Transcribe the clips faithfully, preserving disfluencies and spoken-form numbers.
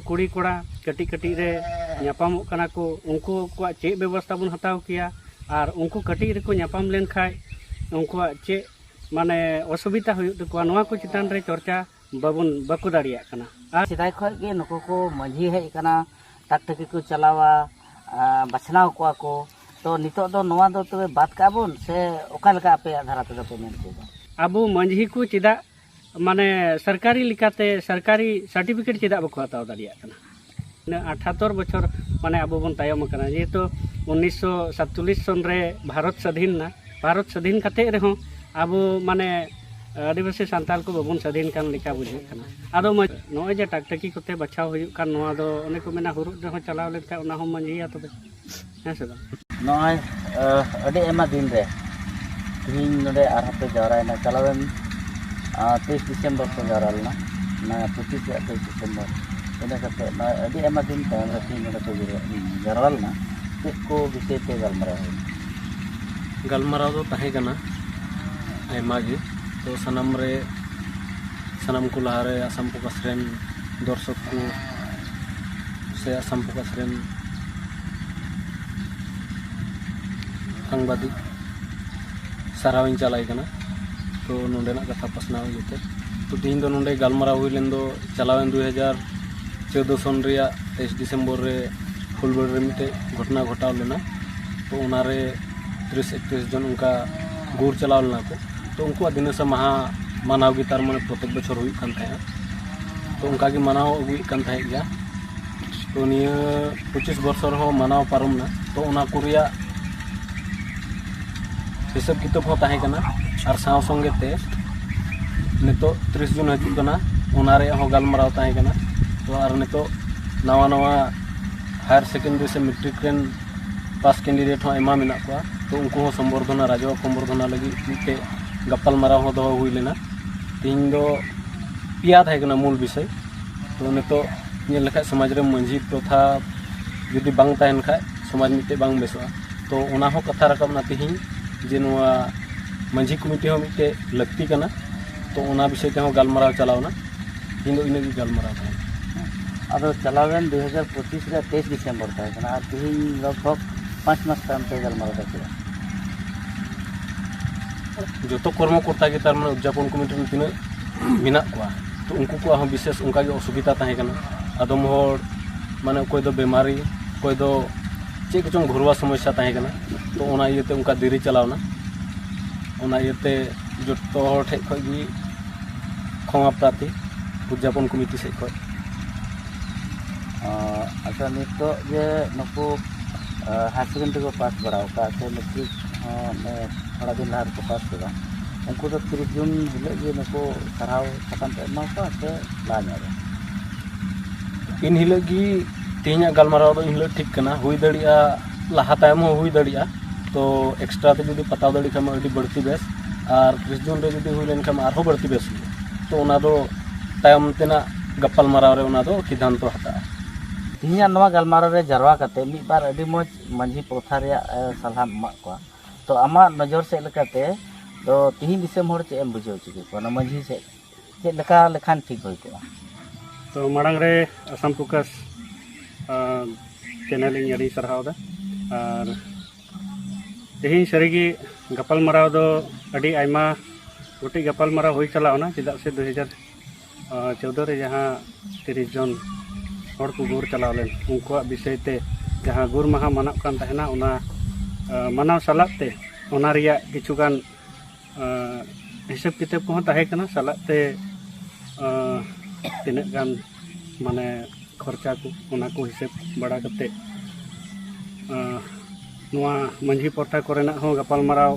ᱠᱩᱲᱤ ᱠᱚᱲᱟ ᱠᱟᱹᱴᱤᱡ ᱠᱟᱹᱴᱤᱡ ᱨᱮ ᱧᱟᱯᱟᱢᱚᱜ ᱠᱟᱱᱟ ᱠᱚ, ᱩᱱᱠᱩ ᱠᱚᱣᱟᱜ ᱪᱮᱫ ᱵᱮᱵᱚᱥᱛᱷᱟ ᱵᱚᱱ ᱦᱟᱛᱟᱣ ᱠᱮᱭᱟ, ᱟᱨ ᱩᱱᱠᱩ ᱠᱟᱹᱴᱤᱡ ᱨᱮᱠᱚ ᱧᱟᱯᱟᱢ ᱞᱮᱱᱠᱷᱟᱡ ᱩᱱᱠᱩᱣᱟᱜ ᱪᱮᱫ ᱢᱟᱱᱮ ᱚᱥᱩᱵᱤᱫᱷᱟ ᱦᱩᱭᱩᱜ ᱛᱟᱠᱚᱣᱟ, ᱱᱚᱣᱟ ᱠᱚ ᱪᱮᱛᱟᱱ ᱨᱮ ᱪᱚᱨᱪᱟ ᱵᱟᱵᱚᱱ, ᱵᱟᱠᱚ ᱫᱟᱲᱮᱭᱟᱜ ᱠᱟᱱᱟ᱾ ᱟᱨ ᱥᱮᱫᱟᱭ ᱠᱷᱚᱱ ᱜᱮ ᱱᱩᱠᱩ ᱠᱚ ᱢᱟᱹᱡᱷᱤ ᱦᱮᱡ ᱟᱠᱟᱱᱟ, ᱴᱟᱠᱴᱟᱠᱤ ᱠᱚ ᱪᱟᱞᱟᱣᱟ, ᱟᱨ ᱵᱟᱪᱷᱱᱟᱣ ᱠᱚᱣᱟ ᱠᱚ᱾ ᱛᱚ ᱱᱤᱛᱚᱜ ᱫᱚ ᱱᱚᱣᱟ ᱫᱚ ᱛᱚᱵᱮ ᱵᱟᱫ ᱠᱟᱜᱼᱟ ᱵᱚᱱ, ᱥᱮ ᱚᱠᱟ ᱞᱮᱠᱟ ᱟᱯᱮᱭᱟᱜ ᱫᱷᱟᱨᱟ ᱛᱮᱫᱚ ᱯᱮ ᱢᱮᱱ ᱦᱚᱪᱚᱭᱮᱫᱟ? ᱟᱵᱚ ᱢᱟᱹᱡᱷᱤ ᱠᱚ ᱪᱮᱫᱟᱜ ᱢᱟᱱᱮ ᱥᱚᱨᱠᱟᱨᱤ ᱞᱮᱠᱟᱛᱮ ᱥᱚᱨᱠᱟᱨᱤ ᱥᱟᱨᱴᱤᱯᱷᱤᱠᱮᱴ ᱪᱮᱫᱟᱜ ᱵᱟᱠᱚ ᱦᱟᱛᱟᱣ ᱫᱟᱲᱮᱭᱟᱜ ᱠᱟᱱᱟ? ᱤᱱᱟᱹ ᱟᱴᱷᱟᱛᱛᱚᱨ ᱵᱚᱪᱷᱚᱨ ᱢᱟᱱᱮ ᱟᱵᱚ ᱵᱚᱱ ᱛᱟᱭᱚᱢ ᱟᱠᱟᱱᱟ, ᱡᱮᱦᱮᱛᱩ ᱩᱱᱤᱥᱥᱚ ᱥᱟᱛᱪᱚᱞᱞᱤᱥ ᱥᱚᱱ ᱨᱮ ᱵᱷᱟᱨᱚᱛ ᱥᱟᱹᱫᱷᱤᱱ ᱮᱱᱟ᱾ ᱵᱷᱟᱨᱚᱛ ᱥᱟᱹᱫᱷᱤᱱ ᱠᱟᱛᱮ ᱨᱮᱦᱚᱸ ᱟᱵᱚ ᱢᱟᱱᱮ ᱟᱹᱫᱤᱵᱟᱹᱥᱤ ᱥᱟᱱᱛᱟᱲ ᱠᱚ ᱵᱟᱵᱚᱱ ᱥᱟᱹᱫᱷᱤᱱ ᱠᱟᱱ ᱞᱮᱠᱟ ᱵᱩᱡᱷᱟᱹᱜ ᱠᱟᱱᱟ᱾ ᱟᱫᱚ ᱢᱟ-, ᱱᱚᱜᱼᱚᱭ ᱡᱮ ᱴᱟᱠᱴᱟᱠᱤ ᱠᱚᱛᱮ ᱵᱟᱪᱷᱟᱣ ᱦᱩᱭᱩᱜ ᱠᱟᱱ, ᱱᱚᱣᱟ ᱫᱚ ᱚᱱᱮ ᱠᱚ ᱢᱮᱱᱟ, ᱦᱩᱨᱩᱫ ᱨᱮᱦᱚᱸ ᱪᱟᱞᱟᱣ ᱞᱮᱱᱠᱷᱟᱱ ᱚᱱᱟ ᱦᱚᱸ ᱢᱟᱹᱡᱷᱤᱭᱟ ᱛᱚᱵᱮ, ᱦᱮᱸ ᱥᱮ ᱵᱟᱝ? ᱱᱚᱜᱼᱚᱭ, ᱟᱹᱰᱤ ᱟᱭᱢᱟ ᱫᱤᱱ ᱨᱮ ᱛᱮᱦᱮᱧ ᱱᱚᱰᱮ ᱟᱨᱦᱚᱸ ᱯᱮ ᱡᱟᱣᱨᱟᱭᱮᱱᱟ᱾ ᱪᱟᱞᱟᱣᱮᱱ ᱛᱮᱭᱤᱥ ᱰᱤᱥᱮᱢᱵᱚᱨ ᱠᱚ ᱡᱟᱣᱨᱟ ᱞᱮᱱᱟ, ᱚᱱᱟ ᱯᱚᱸᱪᱤᱥ ᱨᱮᱭᱟᱜ ᱛᱮᱭᱤᱥ ᱰᱤᱥᱮᱢᱵᱚᱨ᱾ ᱤᱱᱟᱹ ᱠᱟᱛᱮ ᱱᱚᱜᱼᱚᱭ ᱟᱹᱰᱤ ᱟᱭᱢᱟ ᱫᱤᱱ ᱛᱟᱭᱚᱢ ᱨᱮ ᱛᱮᱦᱮᱧ ᱱᱚᱰᱮ ᱯᱮ ᱡᱟᱣᱨᱟ ᱞᱮᱱᱟ᱾ ᱪᱮᱫ ᱠᱚ ᱵᱤᱥᱚᱭ ᱛᱮ ᱜᱟᱞᱢᱟᱨᱟᱣ ᱦᱩᱭᱱᱟ? ᱜᱟᱞᱢᱟᱨᱟᱣ ᱫᱚ ᱛᱟᱦᱮᱸ ᱠᱟᱱᱟ ᱟᱭᱢᱟ ᱜᱮ᱾ ᱛᱚ ᱥᱟᱱᱟᱢ ᱨᱮ, ᱥᱟᱱᱟᱢ ᱠᱚ ᱞᱟᱦᱟᱨᱮ ᱟᱥᱟᱢ ᱯᱷᱳᱠᱟᱥ ᱨᱮᱱ ᱫᱚᱨᱥᱚᱠ ᱠᱚ ᱥᱮ ᱟᱥᱟᱢ ᱯᱷᱳᱠᱟᱥ ᱨᱮᱱ ᱥᱟᱝᱵᱟᱫᱤᱠ ᱥᱟᱨᱦᱟᱣ ᱤᱧ ᱪᱟᱞᱟᱭ ᱠᱟᱱᱟ᱾ ᱛᱚ ᱱᱚᱰᱮᱱᱟᱜ ᱠᱟᱛᱷᱟ ᱯᱟᱥᱱᱟᱣ ᱤᱭᱟᱹᱛᱮ, ᱛᱚ ᱛᱮᱦᱮᱧ ᱫᱚ ᱱᱚᱰᱮ ᱜᱟᱞᱢᱟᱨᱟᱣ ᱦᱩᱭ ᱞᱮᱱ ᱫᱚ ᱪᱟᱞᱟᱣᱮᱱ ᱫᱩᱭ ᱦᱟᱡᱟᱨ ᱪᱳᱫᱽᱫᱳ ᱥᱚᱱ ᱨᱮᱭᱟᱜ ᱛᱮᱭᱤᱥ ᱰᱤᱥᱮᱢᱵᱚᱨ ᱨᱮ ᱯᱷᱩᱞᱵᱟᱹᱲᱤ ᱨᱮ ᱢᱤᱫᱴᱮᱡ ᱜᱷᱚᱴᱚᱱᱟ ᱜᱷᱚᱴᱟᱣ ᱞᱮᱱᱟ᱾ ᱛᱚ ᱚᱱᱟᱨᱮ ᱛᱤᱨᱤᱥ ᱮᱠᱛᱨᱤᱥ ᱡᱚᱱ ᱚᱱᱠᱟ ᱜᱩᱨ ᱪᱟᱞᱟᱣ ᱞᱮᱱᱟ ᱠᱚ᱾ ᱛᱚ ᱩᱱᱠᱩᱣᱟᱜ ᱫᱤᱱᱟᱹᱥᱟ ᱢᱟᱦᱟ ᱢᱟᱱᱟᱣ ᱜᱮ ᱛᱟᱨ ᱢᱟᱱᱮ ᱯᱨᱚᱛᱮᱠ ᱵᱚᱪᱷᱚᱨ ᱦᱩᱭᱩᱜ ᱠᱟᱱ ᱛᱟᱦᱮᱸᱜᱼᱟ᱾ ᱛᱚ ᱚᱱᱠᱟ ᱜᱮ ᱢᱟᱱᱟᱣ ᱟᱹᱜᱩᱭᱮᱫ ᱠᱟᱱ ᱛᱟᱦᱮᱸᱫ ᱜᱮᱭᱟ᱾ ᱛᱚ ᱱᱤᱭᱟᱹ ᱯᱚᱸᱪᱤᱥ ᱵᱚᱨᱥᱚ ᱨᱮᱦᱚᱸ ᱢᱟᱱᱟᱣ ᱯᱟᱨᱚᱢ ᱱᱟ᱾ ᱛᱚ ᱚᱱᱟ ᱠᱚ ᱨᱮᱭᱟᱜ ᱦᱤᱥᱟᱹᱵ ᱠᱤᱛᱟᱹᱵ ᱦᱚᱸ ᱛᱟᱦᱮᱸ ᱠᱟᱱᱟ, ᱟᱨ ᱥᱟᱶ ᱥᱚᱸᱜᱮ ᱛᱮ ᱱᱤᱛᱚᱜ ᱛᱤᱨᱤᱥ ᱡᱩᱱ ᱦᱤᱡᱩᱜ ᱠᱟᱱᱟ, ᱚᱱᱟ ᱨᱮᱭᱟᱜ ᱦᱚᱸ ᱜᱟᱞᱢᱟᱨᱟᱣ ᱛᱟᱦᱮᱸ ᱠᱟᱱᱟ᱾ ᱛᱚ ᱟᱨ ᱱᱤᱛᱚᱜ ᱱᱟᱣᱟ ᱱᱟᱣᱟ ᱦᱟᱭᱟᱨ ᱥᱮᱠᱮᱱᱰᱟᱨᱤ ᱥᱮ ᱢᱮᱴᱨᱤᱠ ᱨᱮᱱ ᱯᱟᱥ ᱠᱮᱱᱰᱤᱰᱮᱴ ᱦᱚᱸ ᱟᱭᱢᱟ ᱢᱮᱱᱟᱜ ᱠᱚᱣᱟ᱾ ᱛᱚ ᱩᱱᱠᱩ ᱦᱚᱸ ᱥᱚᱢᱵᱚᱨᱫᱷᱚᱱᱟ, ᱨᱟᱡᱚ ᱥᱚᱢᱵᱚᱨᱫᱷᱚᱱᱟ ᱞᱟᱹᱜᱤᱫ ᱢᱤᱫᱴᱮᱡ ᱜᱟᱯᱟᱞ ᱢᱟᱨᱟᱣ ᱦᱚᱸ ᱫᱚᱦᱚ ᱦᱩᱭ ᱞᱮᱱᱟ᱾ ᱛᱮᱦᱮᱧ ᱫᱚ ᱯᱮᱭᱟ ᱛᱟᱦᱮᱸ ᱠᱟᱱᱟ ᱢᱩᱞ ᱵᱤᱥᱚᱭ᱾ ᱛᱚ ᱱᱤᱛᱚᱜ ᱧᱮᱞ ᱞᱮᱠᱷᱟᱡ ᱥᱚᱢᱟᱡᱽ ᱨᱮ ᱢᱟᱹᱡᱷᱤ ᱯᱨᱚᱛᱷᱟ ᱡᱩᱫᱤ ᱵᱟᱝ ᱛᱟᱦᱮᱱ ᱠᱷᱟᱡ ᱥᱚᱢᱟᱡᱽ ᱢᱤᱫᱴᱮᱡ ᱵᱟᱝ ᱵᱮᱥᱚᱜᱼᱟ᱾ ᱛᱚ ᱚᱱᱟ ᱦᱚᱸ ᱠᱟᱛᱷᱟ ᱨᱟᱠᱟᱵ ᱮᱱᱟ ᱛᱮᱦᱮᱧ, ᱡᱮ ᱱᱚᱣᱟ ᱢᱟᱹᱡᱷᱤ ᱠᱚᱢᱤᱴᱤ ᱦᱚᱸ ᱢᱤᱫᱴᱮᱡ ᱞᱟᱹᱠᱛᱤ ᱠᱟᱱᱟ᱾ ᱛᱚ ᱚᱱᱟ ᱵᱤᱥᱚᱭ ᱛᱮᱦᱚᱸ ᱜᱟᱞᱢᱟᱨᱟᱣ ᱪᱟᱞᱟᱣ ᱮᱱᱟ᱾ ᱛᱮᱦᱮᱧ ᱫᱚ ᱤᱱᱟᱹᱜ ᱜᱮ ᱜᱟᱞᱢᱟᱨᱟᱣ ᱛᱟᱦᱮᱸ ᱠᱟᱱᱟ᱾ ᱟᱫᱚ ᱪᱟᱞᱟᱣᱮᱱ ᱫᱩ ᱦᱟᱡᱟᱨ ᱯᱚᱸᱪᱤᱥ ᱨᱮ ᱛᱮᱭᱤᱥ ᱰᱤᱥᱮᱢᱵᱚᱨ ᱛᱟᱦᱮᱸ ᱠᱟᱱᱟ, ᱟᱨ ᱛᱤᱦᱤᱧ ᱞᱚᱜᱽ ᱵᱷᱚᱜᱽ ᱯᱟᱸᱪ ᱢᱟᱥ ᱛᱟᱭᱚᱢ ᱯᱮ ᱜᱟᱞᱢᱟᱨᱟᱣ ᱫᱟ ᱪᱮᱫᱟᱜ? ᱡᱚᱛᱚ ᱠᱚᱨᱢᱚᱠᱚᱨᱛᱟ ᱜᱮ ᱛᱟᱨ ᱢᱟᱱᱮ ᱩᱫᱽᱡᱟᱯᱚᱱ ᱠᱚᱢᱤᱴᱤ ᱨᱮᱱ ᱛᱤᱱᱟᱹᱜ ᱢᱮᱱᱟᱜ ᱠᱚᱣᱟ, ᱛᱚ ᱩᱱᱠᱩ ᱠᱚᱣᱟᱜ ᱦᱚᱸ ᱵᱤᱥᱮᱥ ᱚᱱᱠᱟ ᱜᱮ ᱚᱥᱩᱵᱤᱫᱷᱟ ᱛᱟᱦᱮᱸ ᱠᱟᱱᱟ᱾ ᱟᱫᱚᱢ ᱦᱚᱲ ᱢᱟᱱᱮ ᱚᱠᱚᱭ ᱫᱚ ᱵᱮᱢᱟᱨᱤ, ᱚᱠᱚᱭ ᱫᱚ ᱪᱮᱫ ᱠᱚᱪᱚᱝ ᱜᱷᱚᱨᱣᱟ ᱥᱚᱢᱚᱥᱥᱟ ᱛᱟᱦᱮᱸ ᱠᱟᱱᱟ, ᱛᱚ ᱚᱱᱟ ᱤᱭᱟᱹᱛᱮ ᱚᱱᱠᱟ ᱫᱮᱨᱤ ᱪᱟᱞᱟᱣᱱᱟ᱾ ᱚᱱᱟ ᱤᱭᱟᱹᱛᱮ ᱡᱚᱛᱚ ᱦᱚᱲ ᱴᱷᱮᱡ ᱠᱷᱚᱡ ᱜᱮ ᱠᱷᱚᱢᱟ ᱯᱨᱟᱨᱛᱷᱤ ᱩᱫᱽᱡᱟᱯᱚᱱ ᱠᱚᱢᱤᱴᱤ ᱥᱮᱫ ᱠᱷᱚᱡ᱾ ᱟᱪᱪᱷᱟ, ᱱᱤᱛᱚᱜ ᱡᱮ ᱱᱩᱠᱩ ᱦᱟᱭᱟᱨ ᱥᱮᱠᱮᱱᱰᱟᱨᱤ ᱠᱚ ᱯᱟᱥ ᱵᱟᱲᱟ ᱟᱠᱟᱫ ᱥᱮ ᱢᱮᱴᱨᱤᱠ ᱦᱚᱸ ᱛᱷᱚᱲᱟ ᱫᱤᱱ ᱞᱟᱦᱟ ᱨᱮᱠᱚ ᱯᱟᱥ ᱠᱮᱫᱟ, ᱩᱱᱠᱩ ᱫᱚ ᱛᱤᱨᱤᱥ ᱡᱩᱱ ᱦᱤᱞᱳᱜ ᱜᱮ ᱱᱩᱠᱩ ᱥᱟᱨᱦᱟᱣ ᱥᱟᱠᱟᱢ ᱯᱮ ᱮᱢᱟ ᱠᱚᱣᱟ ᱥᱮ ᱞᱟᱦᱟ ᱧᱚᱜ ᱨᱮ? ᱤᱱ ᱦᱤᱞᱳᱜ ᱜᱮ ᱛᱮᱦᱮᱧᱟᱜ ᱜᱟᱞᱢᱟᱨᱟᱣ ᱫᱚ ᱤᱱ ᱦᱤᱞᱳᱜ ᱴᱷᱤᱠ ᱠᱟᱱᱟ, ᱦᱩᱭ ᱫᱟᱲᱮᱭᱟᱜᱼᱟ ᱞᱟᱦᱟ ᱛᱟᱭᱚᱢ ᱦᱚᱸ ᱦᱩᱭ ᱫᱟᱲᱮᱭᱟᱜᱼᱟ᱾ ᱛᱚ ᱮᱠᱥᱴᱨᱟ ᱛᱮ ᱡᱩᱫᱤ ᱯᱟᱛᱟᱣ ᱫᱟᱲᱮ ᱠᱷᱟᱱ ᱢᱟ ᱟᱹᱰᱤ ᱵᱟᱹᱲᱛᱤ ᱵᱮᱥ, ᱟᱨ ᱛᱤᱨᱤᱥ ᱡᱩᱱ ᱨᱮ ᱡᱩᱫᱤ ᱦᱩᱭ ᱞᱮᱱᱠᱷᱟᱱ ᱢᱟ ᱟᱨᱦᱚᱸ ᱵᱟᱹᱲᱛᱤ ᱵᱮᱥ ᱦᱩᱭᱩᱜᱼᱟ᱾ ᱛᱚ ᱚᱱᱟ ᱫᱚ ᱛᱟᱭᱚᱢ ᱛᱮᱱᱟᱜ ᱜᱟᱯᱟᱞ ᱢᱟᱨᱟᱣ ᱨᱮ ᱚᱱᱟ ᱫᱚ ᱥᱤᱫᱽᱫᱷᱟᱱᱛᱚ ᱦᱟᱛᱟᱜᱼᱟ᱾ ᱛᱮᱦᱮᱧᱟᱜ ᱱᱚᱣᱟ ᱜᱟᱞᱢᱟᱨᱟᱣ ᱨᱮ ᱡᱟᱨᱣᱟ ᱠᱟᱛᱮ ᱢᱤᱫ ᱵᱟᱨ ᱟᱹᱰᱤ ᱢᱚᱡᱽ ᱢᱟᱹᱡᱷᱤ ᱯᱨᱚᱛᱷᱟ ᱨᱮᱭᱟᱜ ᱥᱟᱞᱦᱟᱢ ᱮᱢᱟᱜ ᱠᱚᱣᱟ᱾ ᱛᱚ ᱟᱢᱟᱜ ᱱᱚᱡᱚᱨ ᱥᱮᱫ ᱞᱮᱠᱟᱛᱮ ᱫᱚ ᱛᱤᱦᱤᱧ ᱫᱤᱥᱚᱢ ᱦᱚᱲ ᱪᱮᱫ ᱮᱢ ᱵᱩᱡᱷᱟᱹᱣ ᱦᱚᱪᱚ ᱠᱮᱠᱚᱣᱟ ᱚᱱᱟ ᱢᱟᱹᱡᱷᱤ ᱥᱮᱫ ᱪᱮᱫ ᱞᱮᱠᱟ ᱞᱮᱠᱷᱟᱱ ᱴᱷᱤᱠ ᱦᱩᱭ ᱠᱚᱜᱼᱟ? ᱛᱚ ᱢᱟᱲᱟᱝ ᱨᱮ ᱟᱥᱟᱢ ᱯᱷᱳᱠᱟᱥ ᱪᱮᱱᱮᱞ ᱤᱧ ᱟᱹᱰᱤᱧ ᱥᱟᱨᱦᱟᱣ ᱮᱫᱟ᱾ ᱟᱨ ᱛᱮᱦᱮᱧ ᱥᱟᱹᱨᱤᱜᱮ ᱜᱟᱯᱟᱞᱢᱟᱨᱟᱣ ᱫᱚ ᱟᱹᱰᱤ ᱟᱭᱢᱟ ᱜᱚᱴᱮᱡ ᱜᱟᱯᱟᱞᱢᱟᱨᱟᱣ ᱦᱩᱭ ᱪᱟᱞᱟᱣᱱᱟ, ᱪᱮᱫᱟᱜ ᱥᱮ ᱫᱩ ᱦᱟᱡᱟᱨ ᱪᱳᱫᱫᱳ ᱨᱮ ᱡᱟᱦᱟᱸ ᱛᱤᱨᱤᱥ ᱡᱚᱱ ᱦᱚᱲ ᱠᱚ ᱜᱩᱨ ᱪᱟᱞᱟᱣ ᱞᱮᱱ, ᱩᱱᱠᱩᱣᱟᱜ ᱵᱤᱥᱚᱭ ᱛᱮ ᱡᱟᱦᱟᱸ ᱜᱩᱨ ᱢᱟᱦᱟ ᱢᱟᱱᱟᱜ ᱠᱟᱱ ᱛᱟᱦᱮᱱᱟ, ᱚᱱᱟ ᱢᱟᱱᱟᱣ ᱥᱟᱞᱟᱜ ᱛᱮ ᱚᱱᱟ ᱨᱮᱭᱟᱜ ᱠᱤᱪᱷᱩ ᱜᱟᱱ ᱦᱤᱥᱟᱹᱵ ᱠᱤᱛᱟᱹᱵ ᱠᱚᱦᱚᱸ ᱛᱟᱦᱮᱸ ᱠᱟᱱᱟ, ᱥᱟᱞᱟᱜ ᱛᱮ ᱛᱤᱱᱟᱹᱜ ᱜᱟᱱ ᱢᱟᱱᱮ ᱠᱷᱚᱨᱪᱟ ᱠᱚ, ᱚᱱᱟ ᱠᱚ ᱦᱤᱥᱟᱹᱵ ᱵᱟᱲᱟ ᱠᱟᱛᱮ ᱱᱚᱣᱟ ᱢᱟᱹᱡᱷᱤ ᱯᱨᱚᱛᱷᱟ ᱠᱚᱨᱮᱱᱟᱜ ᱦᱚᱸ ᱜᱟᱯᱟᱞᱢᱟᱨᱟᱣ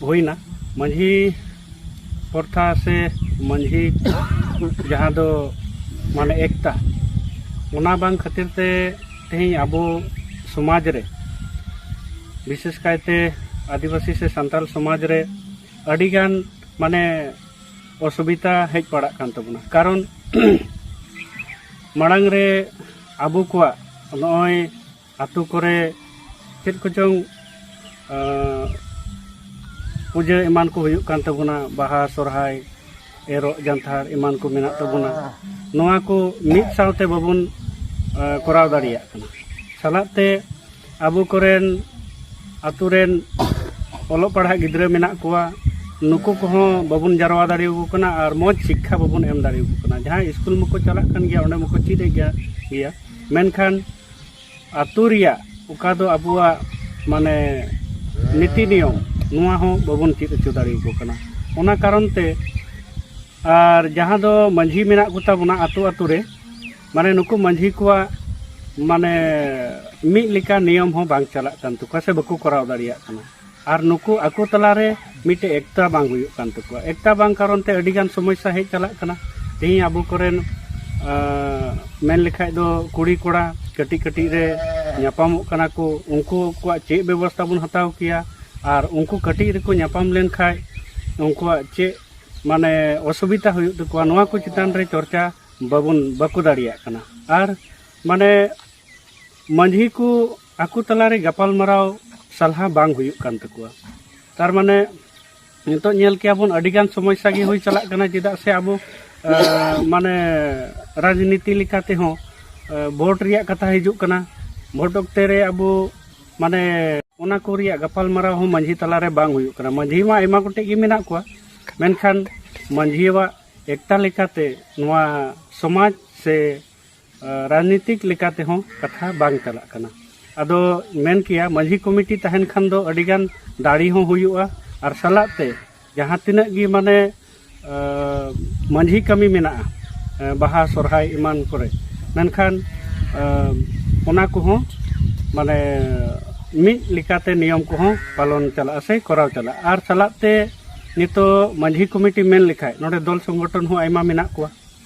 ᱦᱩᱭᱱᱟ᱾ ᱢᱟᱹᱡᱷᱤ ᱯᱨᱚᱛᱷᱟ ᱥᱮ ᱢᱟᱹᱡᱷᱤ ᱡᱟᱦᱟᱸ ᱫᱚ ᱢᱟᱱᱮ ᱮᱠᱛᱟ, ᱚᱱᱟ ᱵᱟᱝ ᱠᱷᱟᱹᱛᱤᱨ ᱛᱮ ᱛᱮᱦᱮᱧ ᱟᱵᱚ ᱥᱚᱢᱟᱡᱽ ᱨᱮ, ᱵᱤᱥᱮᱥ ᱠᱟᱭᱛᱮ ᱟᱹᱫᱤᱵᱟᱹᱥᱤ ᱥᱮ ᱥᱟᱱᱛᱟᱲ ᱥᱚᱢᱟᱡᱽ ᱨᱮ ᱟᱹᱰᱤᱜᱟᱱ ᱢᱟᱱᱮ ᱚᱥᱩᱵᱤᱫᱷᱟ ᱦᱮᱡ ᱯᱟᱲᱟᱜ ᱠᱟᱱ ᱛᱟᱵᱚᱱᱟ᱾ ᱠᱟᱨᱚᱱ ᱢᱟᱲᱟᱝ ᱨᱮ ᱟᱵᱚ ᱠᱚᱣᱟᱜ ᱱᱚᱜᱼᱚᱭ ᱟᱛᱳ ᱠᱚᱨᱮ ᱪᱮᱫ ᱠᱚᱪᱚᱝ ᱯᱩᱡᱟᱹ ᱮᱢᱟᱱ ᱠᱚ ᱦᱩᱭᱩᱜ ᱠᱟᱱ ᱛᱟᱵᱚᱱᱟ, ᱵᱟᱦᱟ, ᱥᱚᱨᱦᱟᱭ, ᱮᱨᱚᱜ ᱡᱟᱱᱛᱷᱟᱲ ᱮᱢᱟᱱ ᱠᱚ ᱢᱮᱱᱟᱜ ᱛᱟᱵᱚᱱᱟ, ᱱᱚᱣᱟ ᱠᱚ ᱢᱤᱫ ᱥᱟᱶᱛᱮ ᱵᱟᱵᱚᱱ ᱠᱚᱨᱟᱣ ᱫᱟᱲᱮᱭᱟᱜ ᱠᱟᱱᱟ᱾ ᱥᱟᱞᱟᱜ ᱛᱮ ᱟᱵᱚ ᱠᱚᱨᱮᱱ ᱟᱛᱳ ᱨᱮᱱ ᱚᱞᱚᱜ ᱯᱟᱲᱦᱟᱜ ᱜᱤᱫᱽᱨᱟᱹ ᱢᱮᱱᱟᱜ ᱠᱚᱣᱟ, ᱱᱩᱠᱩ ᱠᱚᱦᱚᱸ ᱵᱟᱵᱚᱱ ᱡᱟᱨᱣᱟ ᱫᱟᱲᱮᱭᱟᱠᱚ ᱠᱟᱱᱟ ᱟᱨ ᱢᱚᱡᱽ ᱥᱤᱠᱠᱷᱟ ᱵᱟᱵᱚᱱ ᱮᱢ ᱫᱟᱲᱮᱭᱟᱠᱚ ᱠᱟᱱᱟ᱾ ᱡᱟᱦᱟᱸᱭ ᱥᱠᱩᱞ ᱢᱟᱠᱚ ᱪᱟᱞᱟᱜ ᱠᱟᱱ ᱜᱮᱭᱟ, ᱚᱸᱰᱮ ᱢᱟᱠᱚ ᱪᱮᱫ ᱮᱫ ᱜᱮᱭᱟ, ᱜᱮᱭᱟ, ᱢᱮᱱᱠᱷᱟᱱ ᱟᱛᱳ ᱨᱮᱭᱟᱜ ᱚᱠᱟ ᱫᱚ ᱟᱵᱚᱣᱟᱜ ᱢᱟᱱᱮ ᱱᱤᱛᱤ ᱱᱤᱭᱚᱢ, ᱱᱚᱣᱟ ᱦᱚᱸ ᱵᱟᱵᱚᱱ ᱪᱮᱫ ᱦᱚᱪᱚ ᱫᱟᱲᱮᱭᱟᱠᱚ ᱠᱟᱱᱟ᱾ ᱚᱱᱟ ᱠᱟᱨᱚᱱ ᱛᱮ ᱟᱨ ᱡᱟᱦᱟᱸ ᱫᱚ ᱢᱟᱹᱡᱷᱤ ᱢᱮᱱᱟᱜ ᱠᱚᱛᱟ ᱵᱚᱱᱟ ᱟᱛᱳ ᱟᱛᱳ ᱨᱮ, ᱢᱟᱱᱮ ᱱᱩᱠᱩ ᱢᱟᱹᱡᱷᱤ ᱠᱚᱣᱟᱜ ᱢᱟᱱᱮ ᱢᱤᱫ ᱞᱮᱠᱟ ᱱᱤᱭᱚᱢ ᱦᱚᱸ ᱵᱟᱝ ᱪᱟᱞᱟᱜ ᱠᱟᱱ ᱛᱟᱠᱚᱣᱟ ᱥᱮ ᱵᱟᱠᱚ ᱠᱚᱨᱟᱣ ᱫᱟᱲᱮᱭᱟᱜ ᱠᱟᱱᱟ᱾ ᱟᱨ ᱱᱩᱠᱩ ᱟᱠᱚ ᱛᱟᱞᱟᱨᱮ ᱢᱤᱫᱴᱮᱡ ᱮᱠᱛᱟ ᱵᱟᱝ ᱦᱩᱭᱩᱜ ᱠᱟᱱ ᱛᱟᱠᱚᱣᱟ᱾ ᱮᱠᱛᱟ ᱵᱟᱝ ᱠᱟᱨᱚᱱ ᱛᱮ ᱟᱹᱰᱤ ᱜᱟᱱ ᱥᱚᱢᱚᱥᱥᱟ ᱦᱮᱡ ᱪᱟᱞᱟᱜ ᱠᱟᱱᱟ᱾ ᱛᱮᱦᱮᱧ ᱟᱵᱚ ᱠᱚᱨᱮᱱ ᱟᱸ, ᱢᱮᱱ ᱞᱮᱠᱷᱟᱡ ᱫᱚ ᱠᱩᱲᱤ ᱠᱚᱲᱟ ᱠᱟᱹᱴᱤᱡ ᱠᱟᱹᱴᱤᱡ ᱨᱮ ᱧᱟᱯᱟᱢᱚᱜ ᱠᱟᱱᱟ ᱠᱚ, ᱩᱱᱠᱩ ᱠᱚᱣᱟᱜ ᱪᱮᱫ ᱵᱮᱵᱚᱥᱛᱷᱟ ᱵᱚᱱ ᱦᱟᱛᱟᱣ ᱠᱮᱭᱟ ᱟᱨ ᱩᱱᱠᱩ ᱠᱟᱹᱴᱤᱡ ᱨᱮᱠᱚ ᱧᱟᱯᱟᱢ ᱞᱮᱱᱠᱷᱟᱡ ᱩᱱᱠᱩᱣᱟᱜ ᱪᱮᱫ ᱢᱟᱱᱮ ᱚᱥᱩᱵᱤᱫᱷᱟ ᱦᱩᱭᱩᱜ ᱛᱟᱠᱚᱣᱟ, ᱱᱚᱣᱟ ᱠᱚ ᱪᱮᱛᱟᱱ ᱨᱮ ᱪᱚᱨᱪᱟ ᱵᱟᱵᱚᱱ, ᱵᱟᱠᱚ ᱫᱟᱲᱮᱭᱟᱜ ᱠᱟᱱᱟ᱾ ᱟᱨ ᱢᱟᱱᱮ ᱢᱟᱹᱡᱷᱤ ᱠᱚ ᱟᱠᱚ ᱛᱟᱞᱟᱨᱮ ᱜᱟᱯᱟᱞᱢᱟᱨᱟᱣ ᱥᱟᱞᱦᱟ ᱵᱟᱝ ᱦᱩᱭᱩᱜ ᱠᱟᱱ ᱛᱟᱠᱚᱣᱟ᱾ ᱛᱟᱨ ᱢᱟᱱᱮ ᱱᱤᱛᱚᱜ ᱧᱮᱞ ᱠᱮᱭᱟ ᱵᱚᱱ ᱟᱹᱰᱤ ᱜᱟᱱ ᱥᱚᱢᱚᱥᱥᱟ ᱜᱮ ᱦᱩᱭ ᱪᱟᱞᱟᱜ ᱠᱟᱱᱟ, ᱪᱮᱫᱟᱜ ᱥᱮ ᱟᱵᱚ ᱟᱸ, ᱢᱟᱱᱮ ᱨᱟᱡᱽᱱᱤᱛᱤ ᱞᱮᱠᱟ ᱛᱮᱦᱚᱸ ᱟᱸ, ᱵᱷᱳᱴ ᱨᱮᱭᱟᱜ ᱠᱟᱛᱷᱟ ᱦᱤᱡᱩᱜ ᱠᱟᱱᱟ᱾ ᱵᱷᱳᱴ ᱚᱠᱛᱮ ᱨᱮ ᱟᱵᱚ ᱢᱟᱱᱮ ᱚᱱᱟ ᱠᱚ ᱨᱮᱭᱟᱜ ᱜᱟᱯᱟᱞᱢᱟᱨᱟᱣ ᱦᱚᱸ ᱢᱟᱹᱡᱷᱤ ᱛᱟᱞᱟᱨᱮ ᱵᱟᱝ ᱦᱩᱭᱩᱜ ᱠᱟᱱᱟ᱾ ᱢᱟᱹᱡᱷᱤ ᱢᱟ ᱟᱭᱢᱟ ᱜᱚᱴᱮᱡ ᱜᱮ ᱢᱮᱱᱟᱜ ᱠᱚᱣᱟ, ᱢᱮᱱᱠᱷᱟᱱ ᱢᱟᱹᱡᱷᱤᱭᱟᱜ ᱮᱠᱛᱟ ᱞᱮᱠᱟᱛᱮ ᱱᱚᱣᱟ ᱥᱚᱢᱟᱡᱽ ᱥᱮ ᱟᱸ, ᱨᱟᱡᱽᱱᱤᱛᱤᱠ ᱞᱮᱠᱟ ᱛᱮᱦᱚᱸ ᱠᱟᱛᱷᱟ ᱵᱟᱝ ᱪᱟᱞᱟᱜ ᱠᱟᱱᱟ᱾ ᱟᱫᱚ ᱢᱮᱱ ᱠᱮᱭᱟ ᱢᱟᱹᱡᱷᱤ ᱠᱚᱢᱤᱴᱤ ᱛᱟᱦᱮᱱ ᱠᱷᱟᱱ ᱫᱚ ᱟᱹᱰᱤ ᱜᱟᱱ ᱫᱟᱲᱮ ᱦᱚᱸ ᱦᱩᱭᱩᱜᱼᱟ, ᱟᱨ ᱥᱟᱞᱟᱜ ᱛᱮ ᱡᱟᱦᱟᱸ ᱛᱤᱱᱟᱹᱜ ᱜᱮ ᱢᱟᱱᱮ ᱟᱸ, ᱢᱟᱹᱡᱷᱤ ᱠᱟᱹᱢᱤ ᱢᱮᱱᱟᱜᱼᱟ, ᱟᱸ, ᱵᱟᱦᱟ ᱥᱚᱨᱦᱟᱭ ᱮᱢᱟᱱ ᱠᱚᱨᱮ, ᱢᱮᱱᱠᱷᱟᱱ ᱟᱸ, ᱚᱱᱟ ᱠᱚᱦᱚᱸ ᱢᱟᱱᱮ ᱢᱤᱫ ᱞᱮᱠᱟᱛᱮ ᱱᱤᱭᱚᱢ ᱠᱚᱦᱚᱸ ᱯᱟᱞᱚᱱ ᱪᱟᱞᱟᱜᱼᱟ ᱥᱮ ᱠᱚᱨᱟᱣ ᱪᱟᱞᱟᱜᱼᱟ᱾ ᱟᱨ ᱥᱟᱞᱟᱜ ᱛᱮ ᱱᱤᱛᱚᱜ ᱢᱟᱹᱡᱷᱤ ᱠᱚᱢᱤᱴᱤ ᱢᱮᱱ ᱞᱮᱠᱷᱟᱡ ᱱᱚᱰᱮ ᱫᱚᱞ ᱥᱚᱝᱜᱚᱴᱷᱚᱱ ᱦᱚᱸ ᱟᱭᱢᱟ ᱢᱮᱱᱟᱜ ᱠᱚᱣᱟ,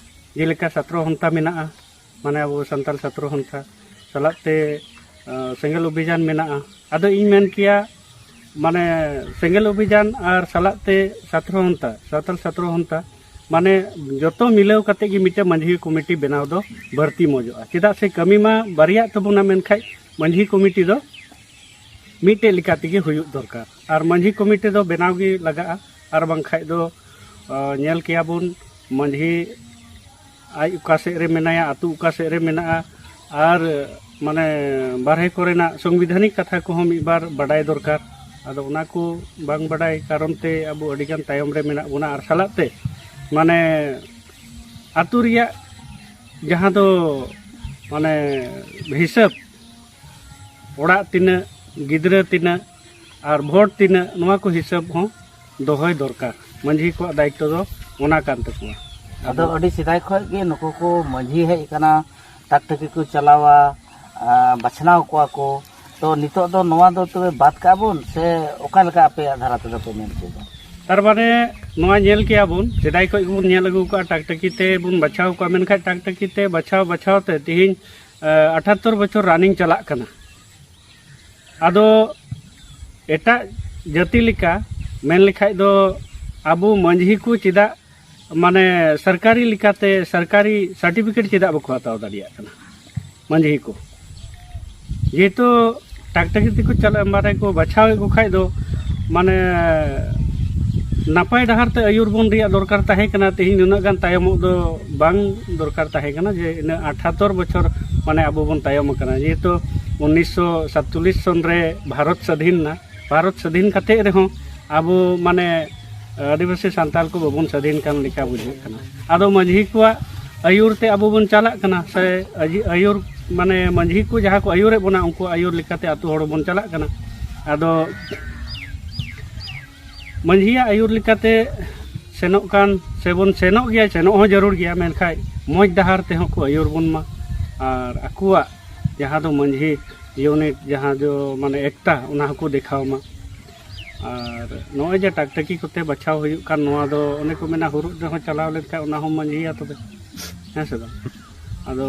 ᱡᱮᱞᱮᱠᱟ ᱪᱷᱟᱛᱨᱚ ᱦᱚᱱᱛᱟ ᱢᱮᱱᱟᱜᱼᱟ, ᱢᱟᱱᱮ ᱟᱵᱚ ᱥᱟᱱᱛᱟᱲ ᱪᱷᱟᱛᱨᱚ ᱦᱚᱱᱛᱟ, ᱥᱟᱞᱟᱜ ᱛᱮ ᱟᱸ, ᱥᱮᱸᱜᱮᱞ ᱚᱵᱷᱤᱡᱟᱱ ᱢᱮᱱᱟᱜᱼᱟ᱾ ᱟᱫᱚ ᱤᱧ ᱢᱮᱱ ᱠᱮᱭᱟ ᱢᱟᱱᱮ ᱥᱮᱸᱜᱮᱞ ᱚᱵᱷᱤᱡᱟᱱ ᱟᱨ ᱥᱟᱞᱟᱜ ᱛᱮ ᱪᱷᱟᱛᱨᱚ ᱦᱚᱱᱛᱟ, ᱥᱟᱱᱛᱟᱲ ᱪᱷᱟᱛᱨᱚ ᱦᱚᱱᱛᱟ, ᱢᱟᱱᱮ ᱡᱚᱛᱚ ᱢᱤᱞᱟᱹᱣ ᱠᱟᱛᱮ ᱜᱮ ᱢᱤᱫᱴᱮᱱ ᱢᱟᱹᱡᱷᱤ ᱠᱚᱢᱤᱴᱤ ᱵᱮᱱᱟᱣ ᱫᱚ ᱵᱟᱹᱲᱛᱤ ᱢᱚᱡᱚᱜᱼᱟ᱾ ᱪᱮᱫᱟᱜ ᱥᱮ ᱠᱟᱹᱢᱤ ᱢᱟ ᱵᱟᱨᱭᱟᱜ ᱛᱟᱵᱚᱱᱟ, ᱢᱮᱱᱠᱷᱟᱡ ᱢᱟᱹᱡᱷᱤ ᱠᱚᱢᱤᱴᱤ ᱫᱚ ᱢᱤᱫᱴᱮᱡ ᱞᱮᱠᱟ ᱛᱮᱜᱮ ᱦᱩᱭᱩᱜ ᱫᱚᱨᱠᱟᱨ᱾ ᱟᱨ ᱢᱟᱹᱡᱷᱤ ᱠᱚᱢᱤᱴᱤ ᱫᱚ ᱵᱮᱱᱟᱣ ᱜᱮ ᱞᱟᱜᱟᱜᱼᱟ, ᱟᱨ ᱵᱟᱝᱠᱷᱟᱡ ᱫᱚ ᱧᱮᱞ ᱠᱮᱭᱟ ᱵᱚᱱ ᱢᱟᱹᱡᱷᱤ ᱟᱡ ᱚᱠᱟ ᱥᱮᱫ ᱨᱮ ᱢᱮᱱᱟᱭᱟ, ᱟᱹᱛᱩ ᱚᱠᱟ ᱥᱮᱫ ᱨᱮ ᱢᱮᱱᱟᱜᱼᱟ, ᱟᱨ ᱢᱟᱱᱮ ᱵᱟᱨᱦᱮ ᱠᱚᱨᱮᱱᱟᱜ ᱥᱚᱝᱵᱤᱫᱷᱟᱱᱤᱠ ᱠᱟᱛᱷᱟ ᱠᱚᱦᱚᱸ ᱢᱤᱫ ᱵᱟᱨ ᱵᱟᱰᱟᱭ ᱫᱚᱨᱠᱟᱨ᱾ ᱟᱫᱚ ᱚᱱᱟ ᱠᱚ ᱵᱟᱝ ᱵᱟᱰᱟᱭ ᱠᱟᱨᱚᱱ ᱛᱮ ᱟᱵᱚ ᱟᱹᱰᱤ ᱜᱟᱱ ᱛᱟᱭᱚᱢ ᱨᱮ ᱢᱮᱱᱟᱜ ᱵᱚᱱᱟ᱾ ᱟᱨ ᱥᱟᱞᱟᱜ ᱛᱮ ᱢᱟᱱᱮ ᱟᱹᱛᱩ ᱨᱮᱭᱟᱜ ᱡᱟᱦᱟᱸ ᱫᱚ ᱢᱟᱱᱮ ᱦᱤᱥᱟᱹᱵ, ᱚᱲᱟᱜ ᱛᱤᱱᱟᱹᱜ, ᱜᱤᱫᱽᱨᱟᱹ ᱛᱤᱱᱟᱹᱜ ᱟᱨ ᱵᱷᱳᱴ ᱛᱤᱱᱟᱹᱜ, ᱱᱚᱣᱟ ᱠᱚ ᱦᱤᱥᱟᱹᱵ ᱦᱚᱸ ᱫᱚᱦᱚᱭ ᱫᱚᱨᱠᱟᱨ᱾ ᱢᱟᱹᱡᱷᱤ ᱠᱚᱣᱟᱜ ᱫᱟᱭᱤᱛᱛᱚ ᱫᱚ ᱚᱱᱟ ᱠᱟᱱ ᱛᱟᱠᱚᱣᱟ᱾ ᱟᱫᱚ ᱟᱹᱰᱤ ᱥᱮᱫᱟᱭ ᱠᱷᱚᱱ ᱜᱮ ᱱᱩᱠᱩ ᱠᱚ ᱢᱟᱹᱡᱷᱤ ᱦᱮᱡ ᱟᱠᱟᱱᱟ, ᱴᱟᱠᱴᱟᱠᱤ ᱠᱚ ᱪᱟᱞᱟᱣᱟ, ᱟᱨ ᱵᱟᱪᱷᱱᱟᱣ ᱠᱚᱣᱟ ᱠᱚ᱾ ᱛᱚ ᱱᱤᱛᱚᱜ ᱫᱚ ᱱᱚᱣᱟ ᱫᱚ ᱛᱚᱵᱮ ᱵᱟᱫ ᱠᱟᱜ ᱵᱚᱱ, ᱥᱮ ᱚᱠᱟ ᱞᱮᱠᱟ ᱟᱯᱮᱭᱟᱜ ᱫᱷᱟᱨᱟ ᱛᱮᱫᱚ ᱯᱮ ᱢᱮᱱ ᱦᱚᱪᱚᱭᱮᱫᱟ? ᱛᱟᱨ ᱢᱟᱱᱮ ᱱᱚᱣᱟ ᱧᱮᱞ ᱠᱮᱭᱟ ᱵᱚᱱ, ᱥᱮᱫᱟᱭ ᱠᱷᱚᱱ ᱜᱮᱵᱚᱱ ᱧᱮᱞ ᱟᱹᱜᱩ ᱠᱟᱜᱼᱟ, ᱴᱟᱠᱴᱟᱠᱤ ᱛᱮ ᱵᱚᱱ ᱵᱟᱪᱷᱟᱣ ᱠᱚᱣᱟ, ᱢᱮᱱᱠᱷᱟᱱ ᱴᱟᱠᱴᱟᱠᱤ ᱛᱮ ᱵᱟᱪᱷᱟᱣ ᱵᱟᱪᱷᱟᱣ ᱛᱮ ᱛᱮᱦᱮᱧ ᱟᱴᱷᱟᱛᱛᱚᱨ ᱵᱚᱪᱷᱚᱨ ᱨᱟᱱᱤᱝ ᱪᱟᱞᱟᱜ ᱠᱟᱱᱟ᱾ ᱟᱫᱚ ᱮᱴᱟᱜ ᱡᱟᱹᱛᱤ ᱞᱮᱠᱟ ᱢᱮᱱ ᱞᱮᱠᱷᱟᱡ ᱫᱚ ᱟᱵᱚ ᱢᱟᱹᱡᱷᱤ ᱠᱚ ᱪᱮᱫᱟᱜ ᱢᱟᱱᱮ ᱥᱚᱨᱠᱟᱨᱤ ᱞᱮᱠᱟᱛᱮ ᱥᱚᱨᱠᱟᱨᱤ ᱥᱟᱨᱴᱤᱯᱷᱤᱠᱮᱴ ᱪᱮᱫᱟᱜ ᱵᱟᱠᱚ ᱦᱟᱛᱟᱣ ᱫᱟᱲᱮᱭᱟᱜ ᱠᱟᱱᱟ ᱢᱟᱹᱡᱷᱤ ᱠᱚ? ᱡᱮᱦᱮᱛᱩ ᱴᱟᱠᱴᱟᱠᱤ ᱛᱮᱠᱚ ᱪᱟᱞᱟᱜ ᱢᱟᱱᱮ ᱠᱚ ᱵᱟᱪᱷᱟᱣᱮᱫ ᱠᱚ ᱠᱷᱟᱡ ᱫᱚ ᱢᱟᱱᱮ ᱱᱟᱯᱟᱭ ᱰᱟᱦᱟᱨ ᱛᱮ ᱟᱹᱭᱩᱨ ᱵᱚᱱ ᱨᱮᱭᱟᱜ ᱫᱚᱨᱠᱟᱨ ᱛᱟᱦᱮᱸ ᱠᱟᱱᱟ᱾ ᱛᱮᱦᱮᱧ ᱱᱩᱱᱟᱹᱜ ᱜᱟᱱ ᱛᱟᱭᱚᱢᱚᱜ ᱫᱚ ᱵᱟᱝ ᱫᱚᱨᱠᱟᱨ ᱛᱟᱦᱮᱸ ᱠᱟᱱᱟ, ᱡᱮ ᱤᱱᱟᱹ ᱟᱴᱷᱟᱛᱛᱚᱨ ᱵᱚᱪᱷᱚᱨ ᱢᱟᱱᱮ ᱟᱵᱚ ᱵᱚᱱ ᱛᱟᱭᱚᱢ ᱟᱠᱟᱱᱟ᱾ ᱡᱮᱦᱮᱛᱩ ᱩᱱᱤᱥᱥᱚ ᱥᱟᱛᱪᱚᱞᱞᱤᱥ ᱥᱚᱱ ᱨᱮ ᱵᱷᱟᱨᱚᱛ ᱥᱟᱹᱫᱷᱤᱱ ᱮᱱᱟ, ᱵᱷᱟᱨᱚᱛ ᱥᱟᱹᱫᱷᱤᱱ ᱠᱟᱛᱮᱫ ᱨᱮᱦᱚᱸ ᱟᱵᱚ ᱢᱟᱱᱮ ᱟᱹᱫᱤᱵᱟᱹᱥᱤ ᱥᱟᱱᱛᱟᱲ ᱠᱚ ᱵᱟᱵᱚᱱ ᱥᱟᱹᱫᱷᱤᱱ ᱠᱟᱱ ᱞᱮᱠᱟ ᱵᱩᱡᱷᱟᱹᱜ ᱠᱟᱱᱟ᱾ ᱟᱫᱚ ᱢᱟᱹᱡᱷᱤ ᱠᱚᱣᱟᱜ ᱟᱹᱭᱩᱨ ᱛᱮ ᱟᱵᱚ ᱵᱚᱱ ᱪᱟᱞᱟᱜ ᱠᱟᱱᱟ, ᱥᱮ ᱟᱹᱭᱩᱨ ᱢᱟᱱᱮ ᱢᱟᱹᱡᱷᱤ ᱠᱚ ᱡᱟᱦᱟᱸ ᱠᱚ ᱟᱹᱭᱩᱨᱮᱫ ᱵᱚᱱᱟ ᱩᱱᱠᱩ ᱟᱹᱭᱩᱨ ᱞᱮᱠᱟᱛᱮ ᱟᱛᱳ ᱦᱚᱲ ᱵᱚᱱ ᱪᱟᱞᱟᱜ ᱠᱟᱱᱟ᱾ ᱟᱫᱚ ᱢᱟᱹᱡᱷᱤᱭᱟᱜ ᱟᱹᱭᱩᱨ ᱞᱮᱠᱟᱛᱮ ᱥᱮᱱᱚᱜ ᱠᱟᱱ ᱥᱮᱵᱚᱱ ᱥᱮᱱᱚᱜ ᱜᱮᱭᱟ, ᱥᱮᱱᱚᱜ ᱦᱚᱸ ᱡᱟᱹᱨᱩᱲ ᱜᱮᱭᱟ, ᱢᱮᱱᱠᱷᱟᱱ ᱢᱚᱡᱽ ᱰᱟᱦᱟᱨ ᱛᱮᱦᱚᱸ ᱠᱚ ᱟᱹᱭᱩᱨ ᱵᱚᱱ ᱢᱟ᱾ ᱟᱨ ᱟᱠᱚᱣᱟᱜ ᱡᱟᱦᱟᱸ ᱫᱚ ᱢᱟᱹᱡᱷᱤ ᱤᱭᱩᱱᱤᱴ ᱡᱟᱦᱟᱸ ᱫᱚ ᱢᱟᱱᱮ ᱮᱠᱛᱟ, ᱚᱱᱟ ᱦᱚᱸᱠᱚ ᱫᱮᱠᱷᱟᱣ ᱢᱟ᱾ ᱟᱨ ᱱᱚᱜᱼᱚᱭ ᱡᱮ ᱴᱟᱠᱴᱟᱠᱤ ᱠᱚᱛᱮ ᱵᱟᱪᱷᱟᱣ ᱦᱩᱭᱩᱜ ᱠᱟᱱ, ᱱᱚᱣᱟ ᱫᱚ ᱚᱱᱮ ᱠᱚ ᱢᱮᱱᱟ ᱦᱩᱨᱩᱫ ᱨᱮᱦᱚᱸ ᱪᱟᱞᱟᱣ ᱞᱮᱱᱠᱷᱟᱱ ᱚᱱᱟ ᱦᱚᱸ ᱢᱟᱹᱡᱷᱤᱭᱟ ᱛᱚᱵᱮ, ᱦᱮᱸ ᱥᱮ ᱵᱟᱝ? ᱟᱫᱚ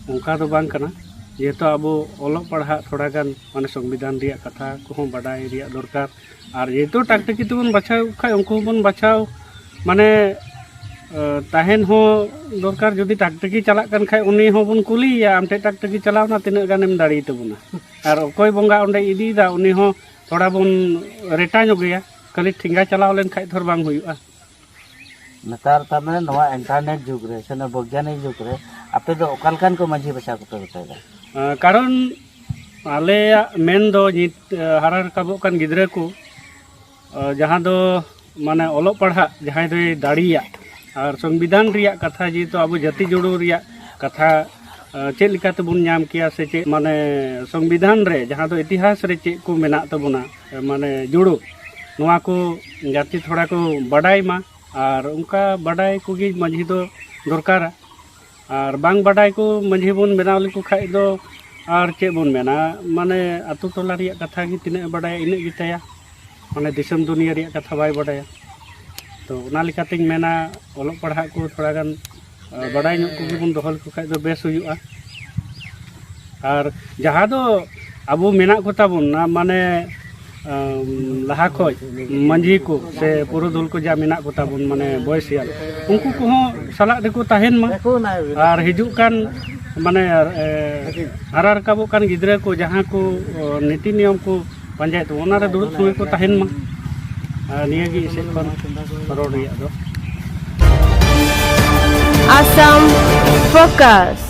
ᱚᱱᱠᱟ ᱫᱚ ᱵᱟᱝ ᱠᱟᱱᱟ᱾ ᱡᱮᱦᱮᱛᱩ ᱟᱵᱚ ᱚᱞᱚᱜ ᱯᱟᱲᱦᱟᱜ ᱛᱷᱚᱲᱟ ᱜᱟᱱ ᱢᱟᱱᱮ ᱥᱚᱝᱵᱤᱫᱷᱟᱱ ᱨᱮᱭᱟᱜ ᱠᱟᱛᱷᱟ ᱠᱚᱦᱚᱸ ᱵᱟᱰᱟᱭ ᱨᱮᱭᱟᱜ ᱫᱚᱨᱠᱟᱨ᱾ ᱟᱨ ᱡᱮᱦᱮᱛᱩ ᱴᱟᱠᱴᱟᱠᱤ ᱛᱮᱵᱚᱱ ᱵᱟᱪᱷᱟᱣ ᱠᱷᱟᱡ ᱩᱱᱠᱩ ᱦᱚᱸᱵᱚᱱ ᱵᱟᱪᱷᱟᱣ ᱢᱟᱱᱮ ᱛᱟᱦᱮᱱ ᱦᱚᱸ ᱫᱚᱨᱠᱟᱨ᱾ ᱡᱩᱫᱤ ᱴᱟᱠᱴᱟᱠᱤ ᱪᱟᱞᱟᱜ ᱠᱟᱱ ᱠᱷᱟᱡ ᱩᱱᱤ ᱦᱚᱸᱵᱚᱱ ᱠᱩᱞᱤᱭᱮᱭᱟ, ᱟᱢ ᱴᱷᱮᱡ ᱴᱟᱠᱴᱟᱠᱤ ᱪᱟᱞᱟᱣᱱᱟ, ᱛᱤᱱᱟᱹᱜ ᱜᱟᱱᱮᱢ ᱫᱟᱲᱮᱭ ᱛᱟᱵᱚᱱᱟ? ᱟᱨ ᱚᱠᱚᱭ ᱵᱚᱸᱜᱟ ᱚᱸᱰᱮ ᱤᱫᱤᱭᱮᱫᱟ ᱩᱱᱤ ᱦᱚᱸ ᱛᱷᱚᱲᱟ ᱵᱚᱱ ᱨᱮᱴᱟ ᱧᱚᱜᱮᱭᱟ᱾ ᱠᱷᱟᱹᱞᱤ ᱴᱷᱮᱸᱜᱟ ᱪᱟᱞᱟᱣ ᱞᱮᱱ ᱠᱷᱟᱡ ᱛᱷᱚᱨ ᱵᱟᱝ ᱦᱩᱭᱩᱜᱼᱟ᱾ ᱱᱮᱛᱟᱨ ᱛᱟᱨ ᱢᱟᱱᱮ ᱱᱚᱣᱟ ᱤᱱᱴᱟᱨᱱᱮᱴ ᱡᱩᱜᱽ ᱨᱮ ᱥᱮ ᱱᱚᱣᱟ ᱵᱳᱭᱜᱟᱱᱤᱠ ᱡᱩᱜᱽ ᱨᱮ ᱟᱯᱮ ᱫᱚ ᱚᱠᱟ ᱞᱮᱠᱟᱱ ᱠᱚ ᱢᱟᱹᱡᱷᱤ ᱵᱟᱪᱷᱟᱣ ᱠᱚᱯᱮ ᱜᱚᱴᱟᱭᱮᱫᱟ? ᱟᱸ, ᱠᱟᱨᱚᱱ ᱟᱞᱮᱭᱟᱜ ᱢᱮᱱ ᱫᱚ ᱱᱤᱛ, ᱟᱸ, ᱦᱟᱨᱟ ᱨᱟᱠᱟᱵᱚᱜ ᱠᱟᱱ ᱜᱤᱫᱽᱨᱟᱹ ᱠᱚ, ᱟᱸ, ᱡᱟᱦᱟᱸ ᱫᱚ ᱢᱟᱱᱮ ᱚᱞᱚᱜ ᱯᱟᱲᱦᱟᱜ ᱡᱟᱦᱟᱸᱭ ᱫᱚᱭ ᱫᱟᱲᱮᱭᱟᱜ, ᱟᱨ ᱥᱚᱝᱵᱤᱫᱷᱟᱱ ᱨᱮᱭᱟᱜ ᱠᱟᱛᱷᱟ, ᱡᱮᱦᱮᱛᱩ ᱟᱵᱚ ᱡᱟᱹᱛᱤ ᱡᱩᱲᱩ ᱨᱮᱭᱟᱜ ᱠᱟᱛᱷᱟ, ᱟᱸ, ᱪᱮᱫ ᱞᱮᱠᱟ ᱛᱮᱵᱚᱱ ᱧᱟᱢ ᱠᱮᱭᱟ ᱥᱮ ᱪᱮᱫ, ᱢᱟᱱᱮ ᱥᱚᱝᱵᱤᱫᱷᱟᱱ ᱨᱮ ᱡᱟᱦᱟᱸ ᱫᱚ ᱤᱛᱤᱦᱟᱥ ᱨᱮ ᱪᱮᱫ ᱠᱚ ᱢᱮᱱᱟᱜ ᱛᱟᱵᱚᱱᱟ, ᱢᱟᱱᱮ ᱡᱩᱲᱩ, ᱱᱚᱣᱟ ᱠᱚ ᱡᱟᱛᱮ ᱛᱷᱚᱲᱟ ᱠᱚ ᱵᱟᱰᱟᱭ ᱢᱟ᱾ ᱟᱨ ᱚᱱᱠᱟ ᱵᱟᱰᱟᱭ ᱠᱚᱜᱮ ᱢᱟᱹᱡᱷᱤ ᱫᱚ ᱫᱚᱨᱠᱟᱨᱟ᱾ ᱟᱨ ᱵᱟᱝ ᱵᱟᱰᱟᱭ ᱠᱚ ᱢᱟᱹᱡᱷᱤ ᱵᱚᱱ ᱵᱮᱱᱟᱣ ᱞᱮᱠᱚ ᱠᱷᱟᱡ ᱫᱚ ᱟᱨ ᱪᱮᱫ ᱵᱚᱱ ᱢᱮᱱᱟ, ᱢᱟᱱᱮ ᱟᱛᱳ ᱴᱚᱞᱟ ᱨᱮᱭᱟᱜ ᱠᱟᱛᱷᱟ ᱜᱮ ᱛᱤᱱᱟᱹᱜ ᱮ ᱵᱟᱰᱟᱭᱟ ᱤᱱᱟᱹᱜ ᱜᱮᱛᱟᱭᱟ, ᱢᱟᱱᱮ ᱫᱤᱥᱚᱢ ᱫᱩᱱᱤᱭᱟᱹ ᱨᱮᱭᱟᱜ ᱠᱟᱛᱷᱟ ᱵᱟᱭ ᱵᱟᱰᱟᱭᱟ᱾ ᱛᱚ ᱚᱱᱟ ᱞᱮᱠᱟᱛᱤᱧ ᱢᱮᱱᱟ ᱚᱞᱚᱜ ᱯᱟᱲᱦᱟᱜ ᱠᱚ ᱛᱷᱚᱲᱟ ᱜᱟᱱ, ᱟᱸ, ᱵᱟᱰᱟᱭ ᱧᱚᱜ ᱠᱚᱜᱮ ᱵᱚᱱ ᱫᱚᱦᱚ ᱞᱮᱠᱚ ᱠᱷᱟᱡ ᱫᱚ ᱵᱮᱥ ᱦᱩᱭᱩᱜᱼᱟ᱾ ᱟᱨ ᱡᱟᱦᱟᱸ ᱫᱚ ᱟᱵᱚ ᱢᱮᱱᱟᱜ ᱠᱚᱛᱟ ᱵᱚᱱ ᱱᱟ-, ᱢᱟᱱᱮ, ᱟᱸ, ᱞᱟᱦᱟ ᱠᱷᱚᱡ ᱢᱟᱹᱡᱷᱤ ᱠᱚ ᱥᱮ ᱯᱩᱨᱩᱫᱷᱩᱞ ᱠᱚ ᱡᱟ ᱢᱮᱱᱟᱜ ᱠᱚᱛᱟ ᱵᱚᱱ, ᱢᱟᱱᱮ ᱵᱚᱭᱮᱥᱤᱭᱟᱞ, ᱩᱱᱠᱩ ᱠᱚᱦᱚᱸ ᱥᱟᱞᱟᱜ ᱨᱮᱠᱚ ᱛᱟᱦᱮᱱ ᱢᱟ᱾ ᱟᱨ ᱦᱤᱡᱩᱜ ᱠᱟᱱ, ᱢᱟᱱᱮ, ᱮ, ᱦᱟᱨᱟ ᱨᱟᱠᱟᱵᱚᱜ ᱠᱟᱱ ᱜᱤᱫᱽᱨᱟᱹ ᱠᱚ ᱡᱟᱦᱟᱸ ᱠᱚ, ᱚ, ᱱᱤᱛᱤ ᱱᱤᱭᱚᱢ ᱠᱚ ᱯᱟᱸᱡᱟᱭᱮᱫ ᱛᱟᱵᱚᱱ, ᱚᱱᱟᱨᱮ ᱫᱩᱲᱩᱵ ᱥᱚᱸᱜᱮ ᱠᱚ ᱛᱟᱦᱮᱱ ᱢᱟ᱾ ᱟᱨ ᱱᱤᱭᱟᱹᱜᱮ ᱤᱧ ᱥᱮᱫ ᱠᱷᱚᱱ ᱨᱚᱲ ᱨᱮᱭᱟᱜ ᱫᱚ᱾ Assam Focus.